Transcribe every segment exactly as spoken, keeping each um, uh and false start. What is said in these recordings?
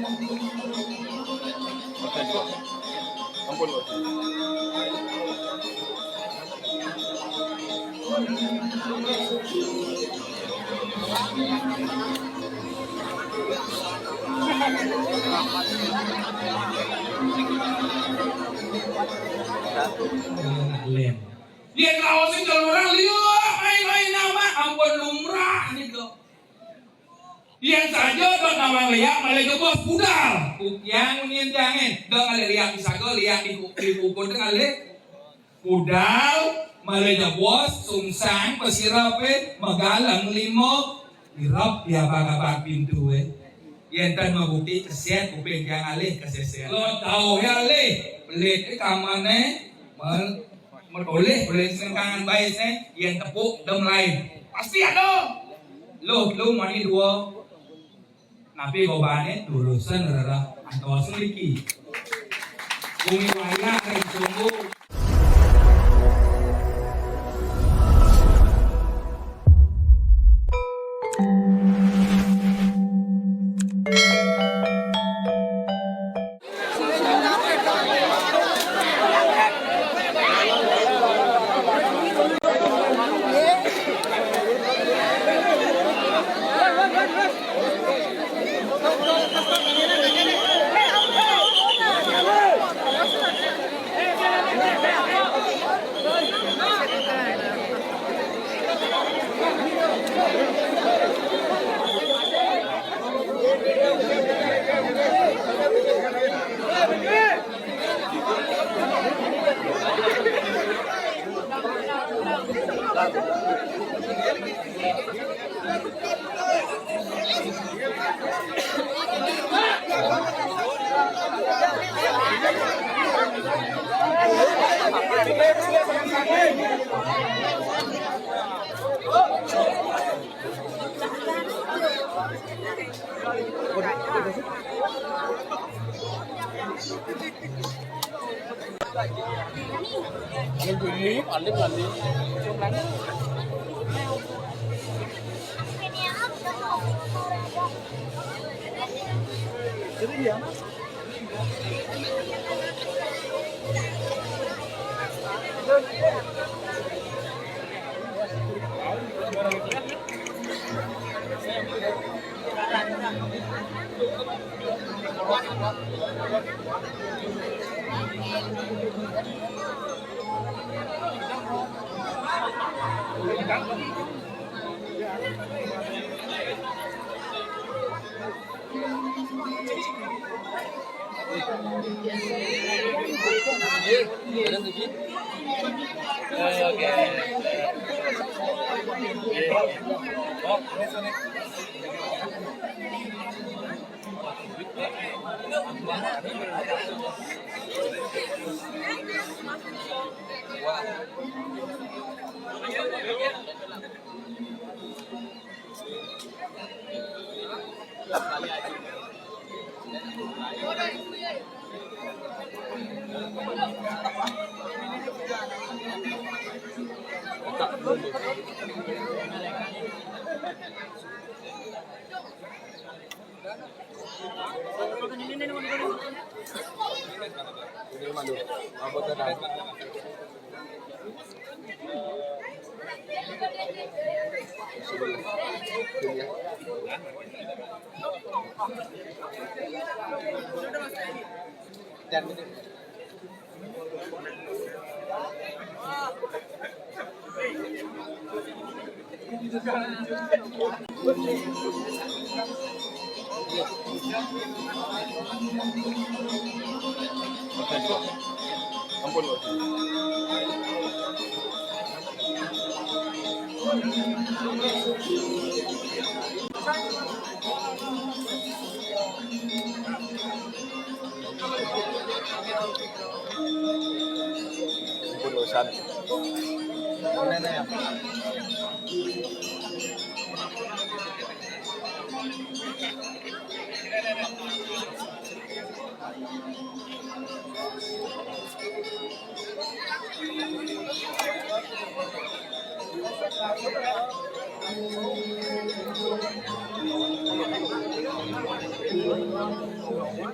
Ampun, Pak. Yén raosin karo urang liu, main-main nama, ampun lumrah gitu. Yén saja dong nawang léak, malih jebos budal. Ukiang nyén tiangé, dong ngalih léak di saga, léak di ku-, di kuku, dong ngalih. Budal, malih jebos, sungsang, pasirepé, magaleng lima, irep di abag-abag pintué. Yén ten mabuti kesét, kuping tiang alih kesését. Lo tau ya alih, pelit di kamarné, mel-, metolih, boleh sengkangan baisné, yén tepuk, dem lain. Pasti ada. Lo, lo mani dua. Napi gobané tulusan rereh antos ngriki. Bumi wayah ring sumbu. Yang bunyi paling nanti. Jadi dia. Ampun, Pak. Ampun, urusan. Oke.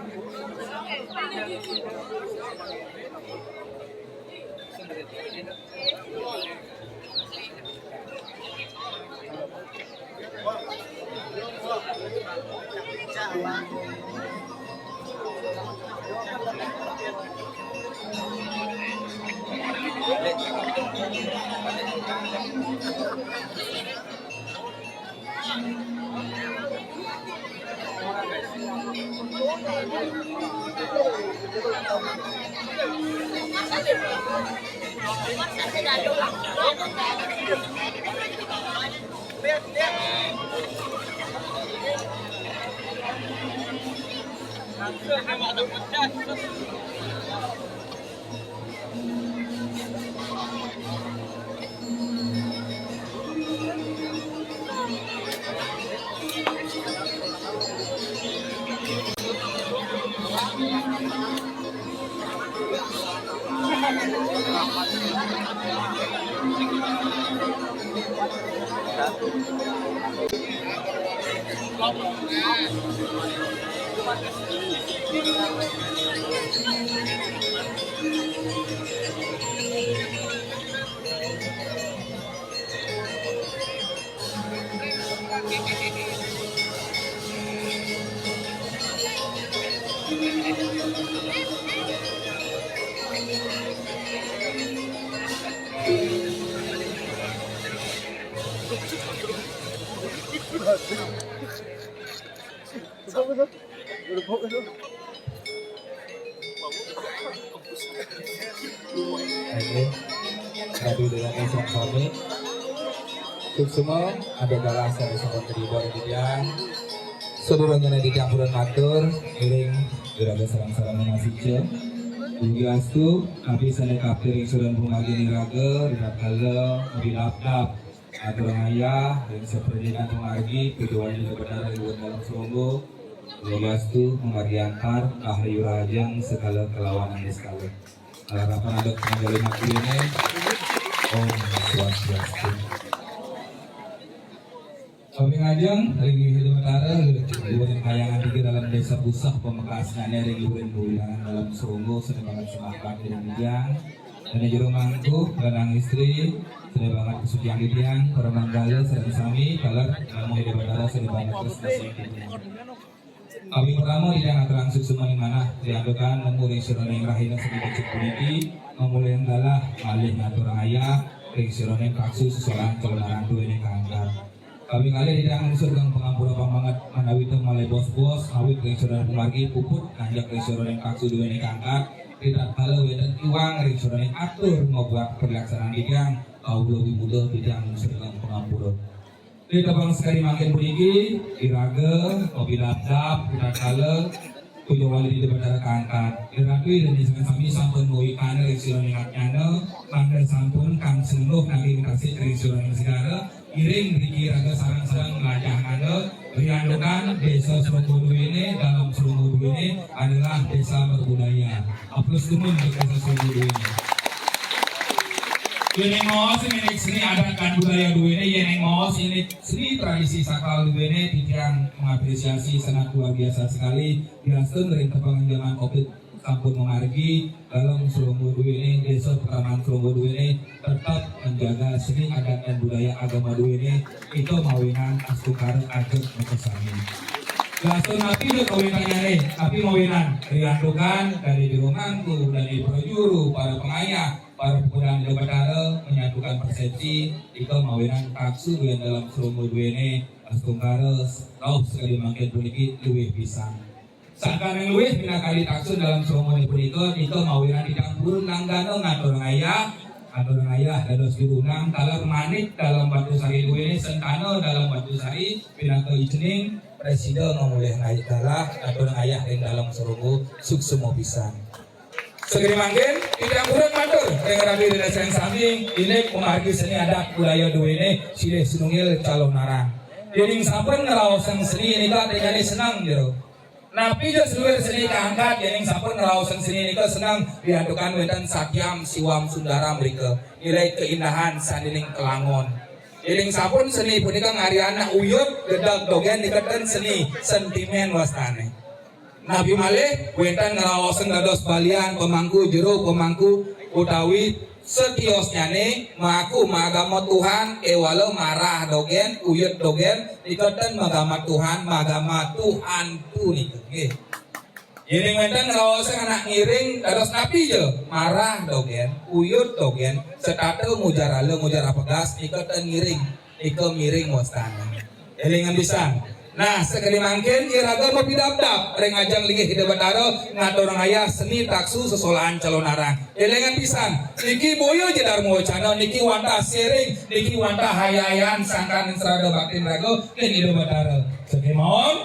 Tadi dengan Isang Suami. Suksma, ada galah saya sama terlibat di dia. Sadurungna titiang purun matur, ngiring iraga sareng-sareng masica. Dugi astu, abdi sané kaping ring sudan pamargi iraga, ri tatkala mabilapdap. Atur ngayah ring saperdikan pamargi, puja wali Ida Batara ring dalem salongga. Dugi astu, pamargi antar, rahayu rahajeng, sagala kalawan aniskala. Harapan adat panggalih negeri ini. Om Swastiastu. Kaping ajeng, ring Ida Batara, duwuning kahyangan tiga dalem Désa Puseh, pamekasnyané ring duwuning wewidangan dalem salongga, sané banget sumangkat ring titiang. Dané jero mangku, lanang istri, sané banget kasucian titiang, para manggala sareng sami, taler, namo Ida Batara, sané banget tresna siang titiang. Kaping pertama, titiang aturang suksma manah, riantukan nemu ring sajeroning rahina sané becik puniki, mamolihang galah, malih ngaturang ayah, ring sajeroning paksu sesoran calon anak duéné kaangkat. Kaping kalih, titiang nglungsur geng pangampura pamanget, manawita malih bos-bos, awit ring sajeroning pamargi puput, nanjak ring sajeroning paksu duéné kaangkat, ri tatkala wénten iwang ring sajeroning atur mabuat prilaksanan titiang, kawula wimuda titiang nglungsur geng pangampura. Ri tepang sakadi mangkin puniki, iraga, mabilapdap, ri tatkala, puja wali Ida Batara kaangkat. Iraga, ida dané sareng sami sampun ngawikana ring sajeroning atnyana, mangda sampun kang senuh naging tasih ring sajeroning segara, iring riki iraga sareng-sareng nglajahana, riantukan désa salongga duéné, dalem salongga duéné, adalah désa berbudaya. Aplaus dumun untuk désa salongga duéné. Yén ing maos indik seni adat lan budaya duéné, yén ing maos indik seni tradisi sakral duéné, titiang mengapresiasi sangat luar biasa sekali. Diastun ring tepengan jaman covid sampun mamargi, dalem salongga duéné, désa pakraman salongga duéné, tetep menjaga seni adat dan budaya agama duéné, ito mawinan astungkara ajeng makasami. Diastun napi ja kawéntenanné, napi mawinan, riantukan, dané jero mangku, dané prajuru, para pangayah, para pemuda Ida Batara menyatukan persepsi, ika mawinan paksu duén dalem salongga duéné, astungkara, rauh sakadi mangkin puniki luih pisan. Sangkaning luih pinakadi taksu dalem salongané punika, nika mawinan titiang purun nanggana ngatur ngayah, ngatur ngayah dados jurunang, taler manik dalem Batu Sari duéné, sentana dalem Batu Sari, pinaka icening, presida mamolihang galah, ngatur ngayah ring dalem salonga, suksma pisan. Sakadi mangkin, titiang purun matur ring rabi ring sareng sami, indik pamargi seni adat budaya duéné, silih sinunggil calonarang. Yéning sampun ngraosang seni nika, tinggalé seneng jero. Napi ja saluir seni kaangkat, yéning sampun ngraosang seni nika seneng, riantukan wénten satyam siwam sundaram rika, nilai keindahan sané ning kelangon. Yéning sampun seni punika ngaryanin uyut, gedeg dogén nika ten seni, sentimen wastané. Napi malih wénten ngraosang dados balian pamangku jero, pamangku utawi setiosnyané maaku maagama Tuhan, kéwala marah dogén, uyut dogén, nika ten magama Tuhan, magama Tuhan punika. Nggih. Yéning wénten ngraosang anak ngiring dados napi ja, marah dogén, uyut dogén, setata mujarala, mujar apegas, nika ten ngiring, nika miring wastana. Élingang pisan. Nah, sakadi mangkin iraga mapidabdab ring ajeng linggih Ida Batara ngaturang ayah seni taksu sesolahan Calonarang. Élingang pisan, niki boya ja darma wacana, niki wantah siring, niki wantah hayah-hayahan sangkaning srada baktin raga ring Ida Batara. Sakémaon,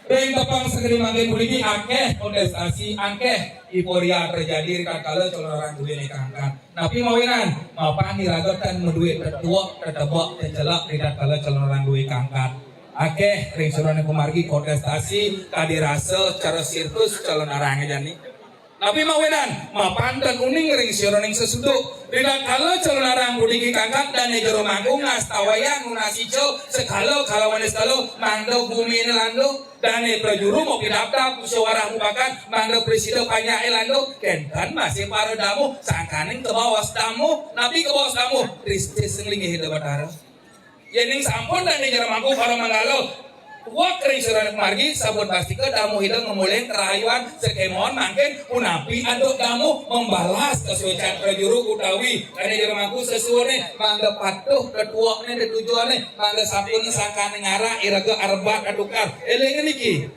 ring tepang sakadi mangkin puniki akéh kontestasi, akéh euforia terjadi ritatkala Calonarang duwé kangkat. Napi mawinan? Mapan iraga tan madué tetuek, tetebek, tecelek ritatkala Calonarang duwé kangkat. Akéh ring sajeroning pamargi kontestasi kadi rasa cara sirkus Calonarang jani. Napi mawinan? Mapan tan uning ring sajeroning sesuduk. Ritatkala Calonarang puniki kangkat, dané jero mangku ngastawayang nunas ica sekala kalawan sekala mangda guminé landuk. Dané prajuru mapidabdab, musyawarah mufakat, mangda prasida panjaké landuk, kénten masih para damuh sangkaning kabaos damuh. Napi kabaos damuh? Ristis ring linggih Ida Batara. Yéning sampun dané jero mangku para manggala tuek ring sajeroning pamargi, sampun pastika damuh Ida ngamolihang karahayuan. Sakémaon mangkin punapi antuk damuh membalas kasuécan prajuru utawi dané jero mangku sesuuné, mangda patuh tetuekné, tetujoné, mangda sampun sangkaning ngarak iraga arebat atukar. Élingang niki.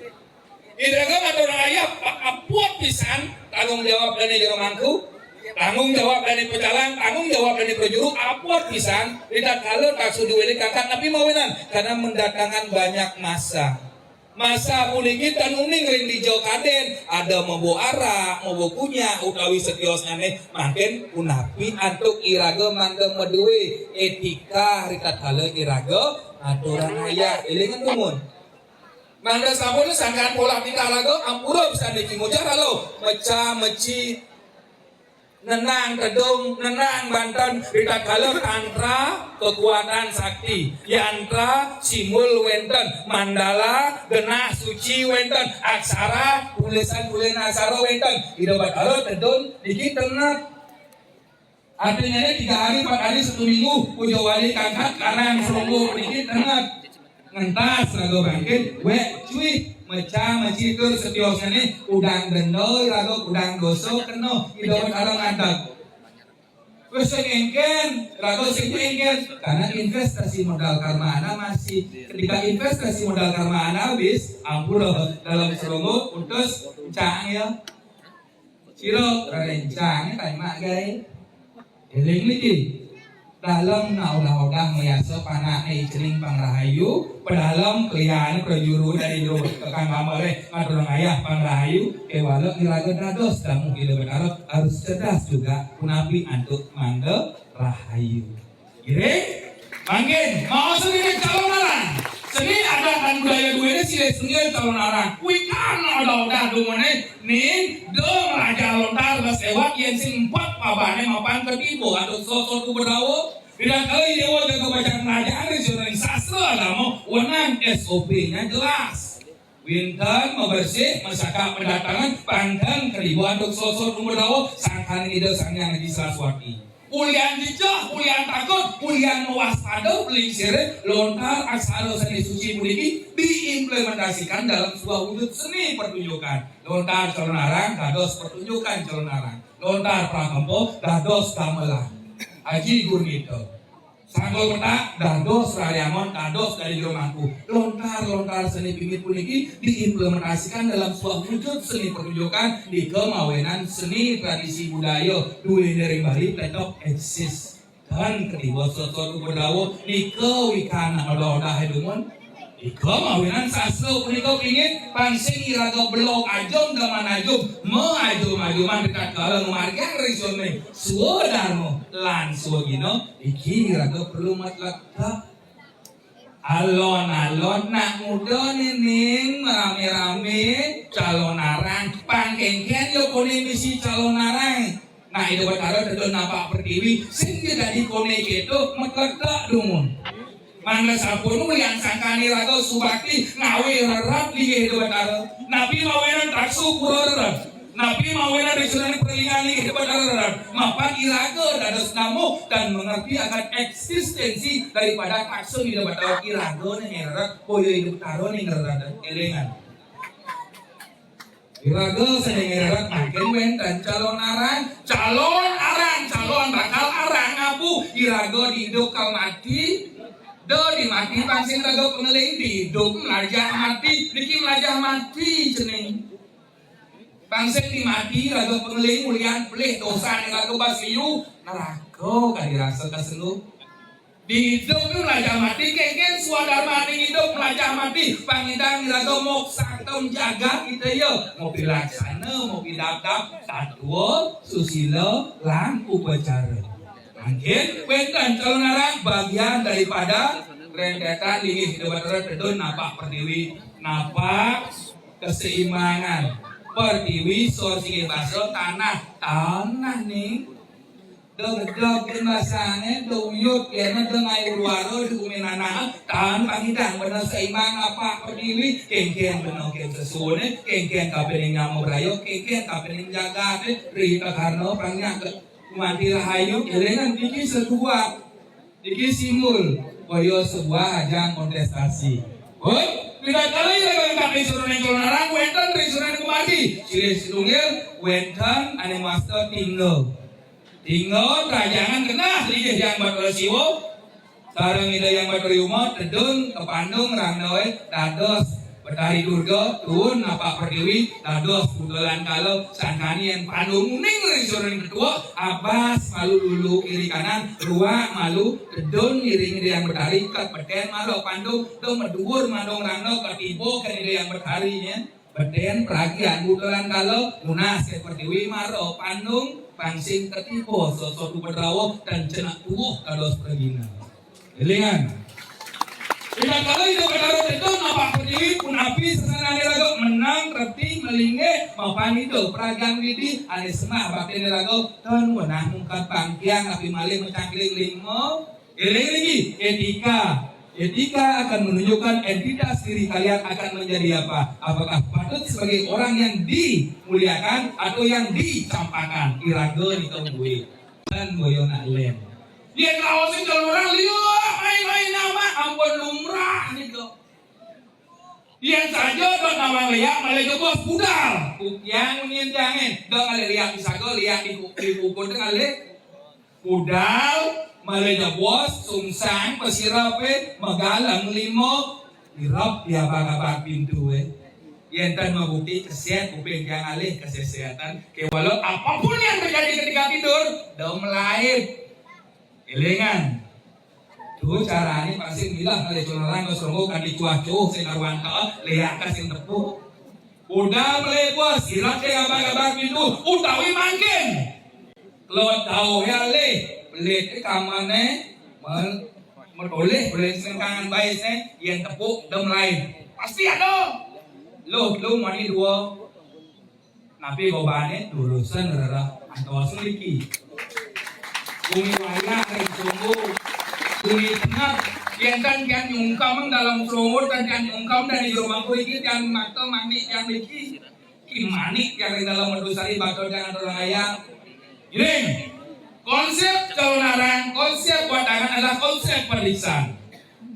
Iraga ngaturang ayah, pa-, apuat pisan tanggung jawab dané jero mangku, tanggung jawab dané pecalang, tanggung jawab dané prajuru, apuat pisan. Ritatkala taksu duwé kangkat, napi mawinan? Karena mendatangkan banyak massa. Massa puniki tan uning ring dija kadén, ada mabuk arak, mabuk kunyak, utawi setiosnyané, mangkin punapi antuk iraga mangda madué étika ritatkala iraga ngaturang ayah. Élingang dumun. Mangda sampun sangkan polah titah raga, ampura pisan niki mujarala, meca-meci, nenang tedung, nenang banten, ritatkala tantra kekuatan sakti, yantra simbol wénten, mandala genah suci wénten, aksara tulisan-tulisan aksara wénten, Ida Batara tedun niki tenget. Artinya, tiga hari, empat hari, satu minggu, ujo wali kangkat, karang seronggo puniki tenget. Ngentas raga bangkit, wék cuih, meca-meci tur setiosnyané, kudang denda raga, kudang dosa kena, Ida Batara ngadeg. Wis sing éngkén, raga sing éngkén, karena investasi modal karma anda masih. Ketika investasi modal karma anda habis, ampura, dalam seronggo, putus, cang ya. Sira rencang, taimak gaé. Éling niki. Dalem nak odah-odah mayasa panakné I Cening Pangrahayu, pedalem klian prajuru dané jero tekang kamaré ngaturang ayah Pangrahayu, kéwala iraga dados damuh Ida Batara harus cerdas juga punapi antuk mangda rahayu. Ngiring, mangkin, maos seni Calonarang. Seni adat lan budaya duwéné silih senggil Calonarang. Kuwi kan odah-odah dungone ning dong raja lontar bas ewak yén sing empat pabané mapan ketiba antuk sosot kubedawa. Tidak kali dewa jaga bajang kerajaan ring sastra agama wenang S O P-nya jelas. Wénten mabersih, masaka pendatangan, pangkeng keribuan duk sosot umur dawuh, sangkaning Ida Sang Hyang Aji Saraswati. Ulian jejeh, ulian takut, ulian mawaspada, plingsire, lontar aksara seni suci puniki diimplementasikan dalam sebuah wujud seni pertunjukan. Lontar Calonarang dados pertunjukan Calonarang. Lontar Prakempa dados gamelan. Aji Gurnita. Sanggul Petak dados raryangon, dados dari jero mangku. Lontar-lontar seni pingit puniki diimplementasikan dalam sebuah wujud seni pertunjukan nika mawinan seni tradisi budaya duwene ring Bali tetep eksis. Tan ketiba sosot Upadrawa nika wikan odah-odah dumun. Ika mawinan sastra punika pingit, pang sing iraga belog ajum daman ajum, maajum-ajuman ritatkala ngamargiang ring swadarma lan swagina, iki iraga perlu matletek. Alon-alon nak muda nining marame-rame Calonarang, pang kengken ya kone misi Calonarang. Nah, Ida Batara tedun napak pertiwi, sing ja dadi kone keto, matletek dumun. Mangda sapunika ulian sangkani raga subakti ngawi rerat linggih Ida Batara. Napi mawinan taksu pura rerat. Napi mawinan ring sajeroning pralingan linggih Ida Batara rerat. Mapan iraga dados namuh dan mengerti akan eksistensi daripada taksu Ida Batara. Iraga ning rerat, boya Ida Batara ning rerat. Elingan. Iraga sane ngererat mangkin wenten calon arang, calon arang, calon bakal arang abu. Iraga diidup ka mati, da di mati pang sing raga pangeling, diidup mlajah mati, niki mlajah mati cening. Pang sing di mati raga pangeling ulian pelih dosan raga bas liu, neraka kadi rasa kasengguh. Di idup tu mlajah mati, kengken swadarmaning idup mlajah mati, pangidang iraga moksakan jagat kita ya, mapilaksana, mapidabdab, tatwa, susila, lan upacara. Mangkin wenten calon arang bagian daripada rentetan linggih Ida Batara tedun napak pertiwi, napak keseimbangan. Pertiwi, sor siki basa, tanah, tanah ning. Da gedeg ken basane, da uyut kene, da ngayu luara, da gumi nanah, tan pangidang bena seimbang apa pertiwi, kengken bena ken sesune, kengken kapining nyama braya, kengken kapining jagate, rita karna pangnyang ke manti rahayu, elingan niki seduat, niki simbol, kaya sebuah ajang kontestasi. Pun, tidak kala ira kang tak ring sajeroning calon arang, wenten ring sajeroning kumargi, silih sinunggil, wenten ane masta tingga. Tingga rajangan genah linggih Hyang Batara Siwa, sareng Ida Hyang Batara Yuma, tedun ka Pandung Rangdawe dados Betari Durga, tuun napak pertiwi dados Putra lan Kala, sangkani yen Pandung uning ring sajeroning tetua, abas malu lulu kiri kanan, ruak malu tedun ngiring Ida Hyang Betari, ket beten mara Pandung, da maduur Pandung Rangda katiba ken Ida Hyang Betari nyen. Beten pragian Putra lan Kala, nunas ring pertiwi mara Pandung, pang sing katiba sosok Upadrawa, tan cenek tuuh kados pragina. Elingan. Ida kala Ida Betara tedun napak pertiwi, punapi sasanane raga menang reti malinggih mapan Ida pragian Widi, ane sembah baktine raga, tan wenah mungkat bangkiang, napi malih macangkling lima. Eling niki, etika. Etika akan menunjukkan entitas diri kalian akan menjadi apa. Apakah patut sebagai orang yang dimuliakan atau yang dicampakan? Iraga nika mbuin. Tan boya nak lem. Yen raosin calon arang liu, main-main nama, ampun lumrah nika. Yen saja dong nawang liak, malih jebos budal. Ukiang munyin tiange, dong ngalih liak di saga, liak di ku-, di kuku, dong ngalih. Budal, malih jebos, sungsang, pasirepe, magaleng lima, irep di abag-abag pintue. Yen tan mabukti keset, kuping tiang alih kesesetan. Kewala apapun yang terjadi ketika tidur, dong melaib. Elingan. Tuh carane pasti milah kali calon arang ka Sronggo kanti cuah-cuh sing karuan, heeh, liak ka sing tepuk. Budal malih jebos, irep di abag-abag pintu, utawi mangkin. Kelod tau ya lih, pelit di kamane, mel-, metolih, boleh sengkangan baisne, yen tepuk, dem lain. Pasti ada. Loh, lu mani dua. Napi gobane? Lulusan rereh antos niki. Bumi wayah ring Sronggo. Bumi tengah. Yen tan tiang nyungkem dalam Sronggo, tan tiang nyungkem dari jero mangku niki, tiang mata manik tiang niki. Ki manik tiang ring dalam Medusari, bakal tiang atur ayam. Giring. Konsep calon arang, konsep wadangan adalah konsep perlisan.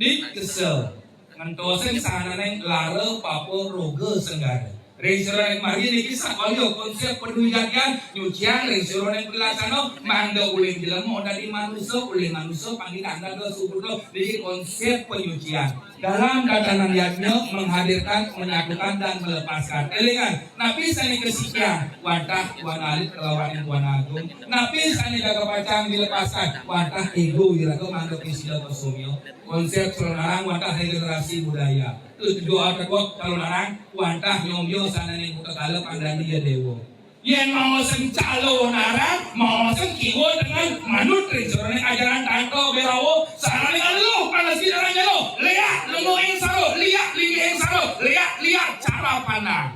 Dikesel. Ngentosin sahananing lara papa roga senggara. Ring sajeroning margi niki sakalya konsep padwijatian nyuciang ring sajeroning pelaksana mangda uling jelema dadi manusa, uling manusa panggihan dados suputra. Niki konsep penyucian. Dalam tatanan yadnya menghadirkan, menyatukan, dan melepaskan. Elingan, napi sane kasikiang, wantah Tuan Alit kalawan Tuan Agung. Napi sane jaga pacang dilepaskan, wantah ego iraga mangda sida kasomya. Konsep calon arang wantah regenerasi budaya. Tujuh ategok calon arang wantah nyomya sananing buta kala pangdani ya dewa. Yen maosang calon arang, maosang kiwa dengan manut ring sajeroning ajaran tantra belawa, sananing aluh panas di dalam jelo, liak lemu ing saro, liak linggih ing saro, liak liak cara pandang.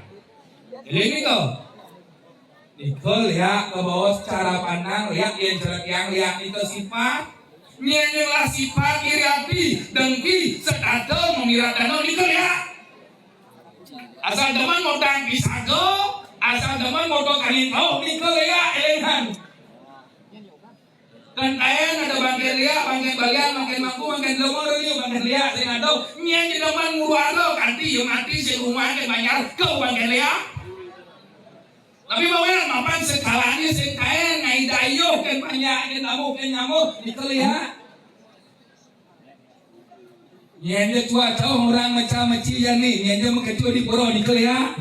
Jadi nika. Nika liak kabaos cara pandang, liak yen cara tiang, liak nika sifat. Nyén nyén lah sifat iri ati, dengki, setata, mamirat dana, nika liak. Asal demen modang pisaga, asal demen modok angin tauh, nika liak, élingan. Kan taén ada bangkén liak, bangkén balian, bangkén mangku, bangkén lemo, reuyu, bangkén liak, sing ada. Nyén demen nguru-aro, kanti, yang mati, sing rumah, kan banyak, ke bangkén liak. Tapi bawéan mapan sekalané sing kaén ngai dayuh kén panjak kén tamu kén nyamu dikeléak. Nyén ja cuaca urang meca-meci jani, nyén ja makecu di pura dikeléak.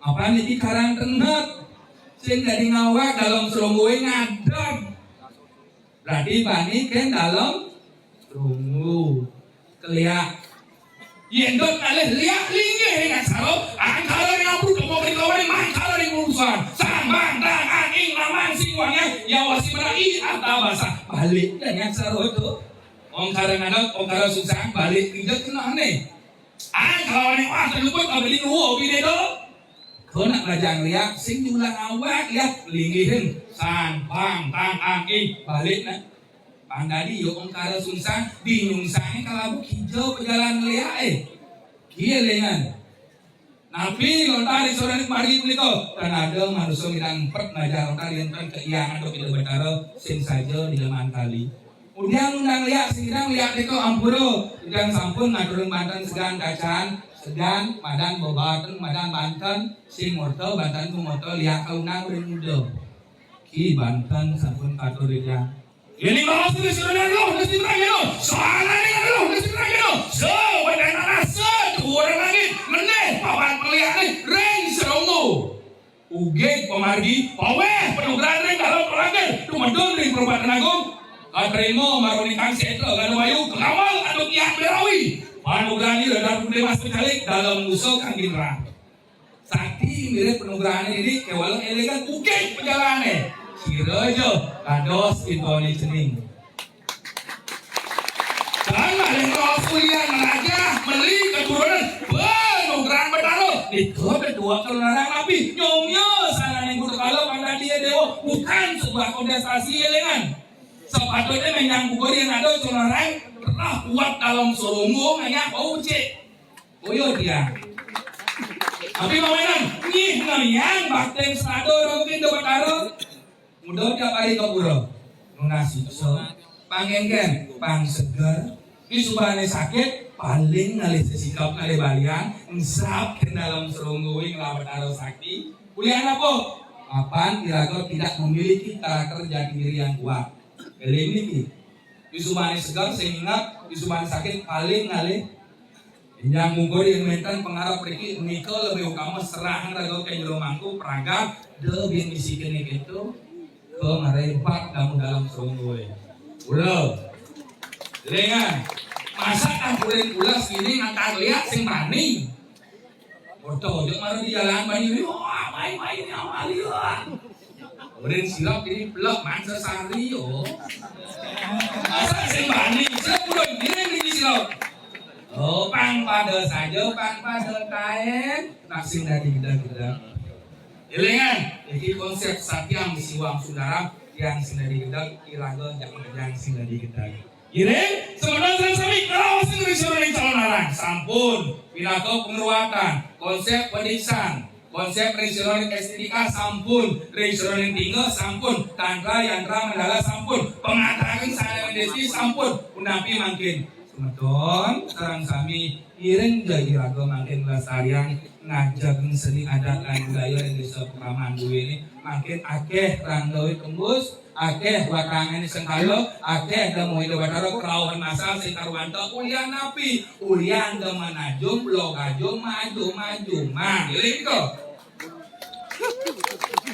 Mapan niki karang tenget. Sing dadi ngawak dalam selungguhé ngadeg. Berarti bani kén dalam runggu. Keléak. Yén dot ngalih liak linggih ring aksara, angkara ring abru tembok ring lawan mangkara ring urusan. Sambang, tang, anging, lamang, sing wangiang, yawasi merai, arta basa. Balik ring aksara to. Ongkara ngadeg, ongkara sungsang, balik ring jat kenané. Angkara ring wah terluput, abdi nuwuh, bidéda. Kena lajang liak, sing diulang awak liak, linggihin. Sambang, tang, anging, balik nah. Pang dadi ya ongkara sungsang, di nyungsangé kalabu kija pajalan liaké. Ki élingan. Napi lontar ring soran kemari punika? Tan ada manusa ngidang pet ngajar lontar yén tan kaiyangan dok Ida Batara sing saja di leman kali. Udiang undang liak sing ngidang liak nika ampura, ngidang sampun ngaturang banten segan kacan, segan madan bebaten madan banten, sing morta banten pemorta liak kaundang ring muda. Ki banten sampun katur ida. Yéning baos ring sira roh, nasi terang ya roh. Soalane roh, nasi terang ya roh. So, badan rasa, tuwuran langit, meneh, papan peliane, ring seronggo. Ugig pamargi, paweh, panugrahan ring dalam pelanggan, tumedun ring perubatan agung. Katrima, maruning kang setra, gana wayu, kekawal, atuk iak berawi. Panugrahan ira dan budhe mas pecalik, dalam nusa kang ginrang. Sakti mirip panugrahané dini kéwala élingan ukik pajalané. Sira ja dados intoné cening. Tan malih raos ulian malajah meli keturunan panugrahan Betara. Nika kedua kelunaran napi nyomya sananing kudu kala pandadiya dewa bukan sebuah kontestasi élingan. Sepatutnya menyang gugur yang ada kelunaran pernah kuat dalam soronggo ngajak bau cik. Uyuh tiang. Tapi mawinan nyih ngelian baktin sado raukin do Betara. Muda tiap hari ke pura. Nunas siksa. Pangengken, pang seger. Di subane sakit, paling ngalih sesikap ngalih balian, ensap ke dalam serungguing lah Betara sakti. Kuliah apa? Mapan iraga tidak memiliki karakter jati diri yang kuat. Eling niki. Di subane seger, sing ingat, di subane sakit, paling ngalih Injang mungkur yén wénten pangarep mriki, nika lebih utama serahang raga ka jero mangku, pragat, da bin bisikin kéto, ka marebat kamu dalam serunggué. Ula. Lengan. Masa kampurin ula sini ngangkat liak sing bani. Orta ojok mara di jalan bani, wah, main-main yang malian. Urin sirop ini pelok mangsa sari, oh. Masa sing bani, sirop udah ini, ini sirop. Oh, pang pada saja, pang pada taen. Nak sing dadi gedang-gedang. Elingan, iki konsep Satyam Siwam Sundaram yang sing dadi gedang, iraga jangan yang sing dadi gedang. Iring, semeton sareng sami, raos ring sira ring calon arang. Sampun, pinaka pangruatan, konsep padiksan, konsep ring sira ring estetika, sampun, ring sira ring tingga, sampun, tantra, yantra, mandala, sampun, pangataken sananing desti, sampun, punapi mangkin. Semeton, sareng sami, iring ja iraga mangkin nglestariang, ngajegang seni adat lan budaya ring desa Pakraman Duwene, mangkin akeh ranggawe tembus, akeh watangané sengkala, akeh demuh Ida Batara, kerauhan masal sing karuwanta, ulian napi? Ulian demen ajum, blog ajum, majum-majum. Nah, dilihat to.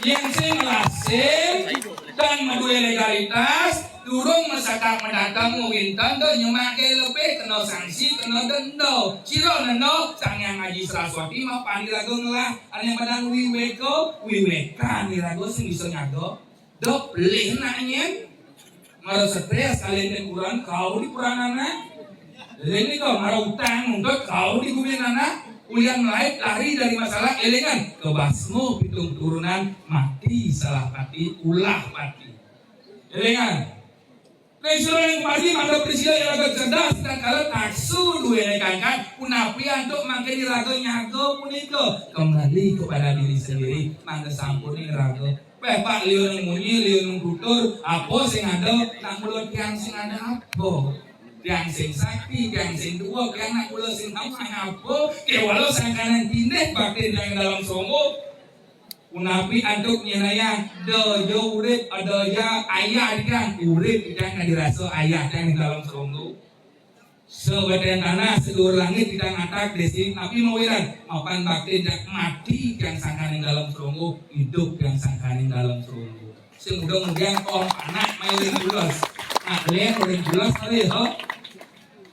Yén sing lasing, tan madué legalitas, durung masakat mendatang, mawinten to nyemake lebih, kena sanksi, kena denda. Sira nenda, Sang Hyang Aji Saraswati mapan iraga ngelah, ané madan wiweka, wiwekan iraga sing bisa nyaga. Dok pelih nak nyén. Mara stres kalian kuran kau di puranan nak. Lain ni kau mara utang nuntut kau di gumian anak. Ulian lain lari dari masalah elingan. Kebasmu pitung turunan mati salah pati ulah pati. Elingan. Ring suruning kumargi mangda prasida iraga cerdas tatkala taksu duéné kangkan, punapi antuk mangkin iraga nyaga punika? Kembali kepada diri sendiri, mangda sampun iraga. Péh, Pak, liunan munyi, liunan tutur, apa sing ada, nak mula tiang sing ada apa? Tiang sing sakti, tiang sing tua, tiang nak mula sing apa? Kéwala sangkaning tindih bakti tiang dalam songko. Punapi antuk nyenayang, da ja urip, ada ja ayah tiang, urip tiang nak dirasa ayah tiang dalam songko. Sabeten tanah, saduur langit tiang atak desi, napi mawinan, mapan bakti tiang mati tiang sangkaning dalam songko, idup tiang sangkaning dalam songko. Sing muda-muda kong anak main ring pulas. Nak lihat ring pulas tadi, ho.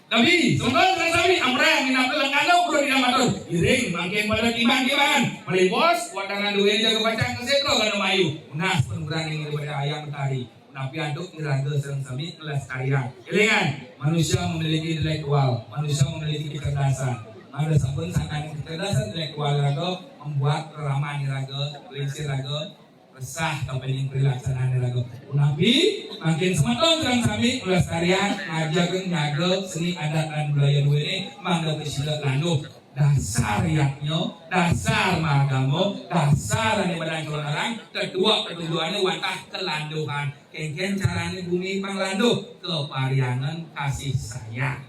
Tapi, sungguh, sami amrang, minat lengkana, ukur tidak matur. Iring, mangkin pada timbang-timbangan. Melipos, watanan duit jaga pacang, kesetro, gana mayu. Unas, penugrahan ini daripada ayam tadi. Napi antuk iraga sareng sami nglestariang. Élingan, manusia memiliki intelektual, manusia memiliki kecerdasan. Mangda sampun sangkaning kecerdasan intelektual iraga membuat reraman iraga, lingsir iraga, resah kapining prilaksanaan iraga. Punapi, mangkin semeton sareng sami nglestariang, ngajaga, nyaga seni adat lan budaya duéné, mangda prasida landuh. Dasar yadnya, dasar magama, dasar ané badan calon arang, kedua ketujuané wantah kelanduhan. Kénkén carané gumi pang landuh, kapariangan kasih sayang.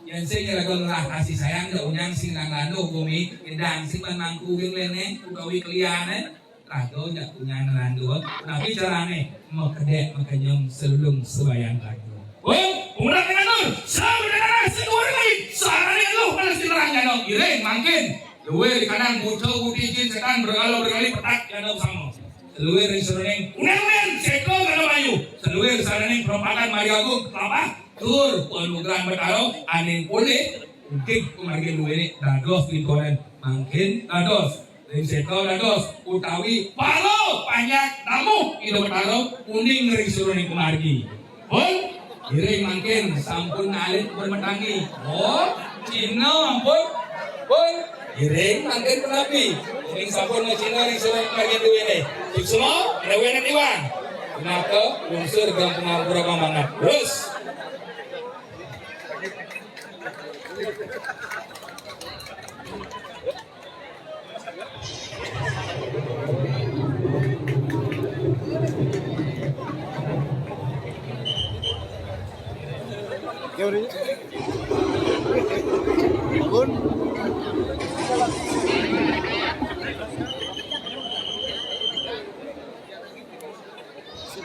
Yén sing iraga ngelah kasih sayang, da unyang sing nang landuh gumi, éndang sing ban mangku geng léné, utawi keliané. Raga jak punyan ngelandur, tapi carané makedék makenyem selulung sebayan raga. Wong, umrah ngelandur, sabedana sing urip lagi, sarane lu panas di nerang jano, iring mangkin. Luwir di kanan, buta, putih, jin, setan, bergala, bergali, petak, jano sama. Seluwir di seruning, unen-unen, seto, gana bayu. Seluwir saraning perempatan Mari Agung, kelapa, tur, panugrahan Betara, aning polih, udig kumargi luwene, dados pintonen, mangkin, dados. Ring seto dados utawi para panjak tamu Ida Betara uning ring suruning kumargi. Pun, iring mangkin sampun alit pun matangi. Oh, Cina ampun. Pun, iring mangkin punapi. Uning sampun ngacina ring suruning kumargi duwene. Suksma, rewene tiwang. Pinaka lungsur gampang ampura banget. Terus.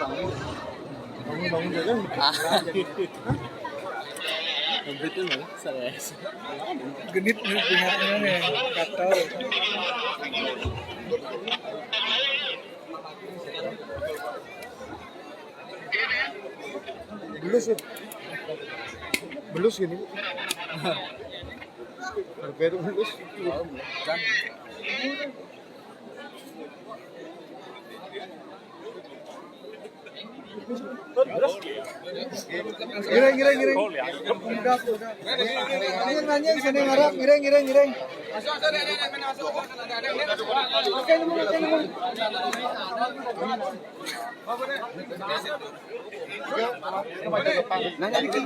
Bangun, bangun saja. Ah. Betul, Bang. Serius. Genit nih, pihaknya nih. Gatel. Belus ya? Belus gini. Harga itu belus. Ngiring, ngiring, ngiring. Udah, udah. Nanya, nanya, sini ngarap, ngiring, ngiring, ngiring. Nanya dikit.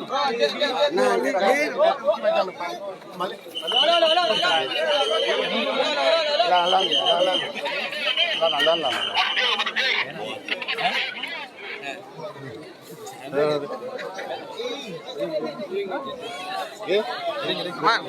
Nah, ini. Lalang ya, lalang. Lalang, lalang. Nggih. Mang.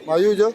Mayuya.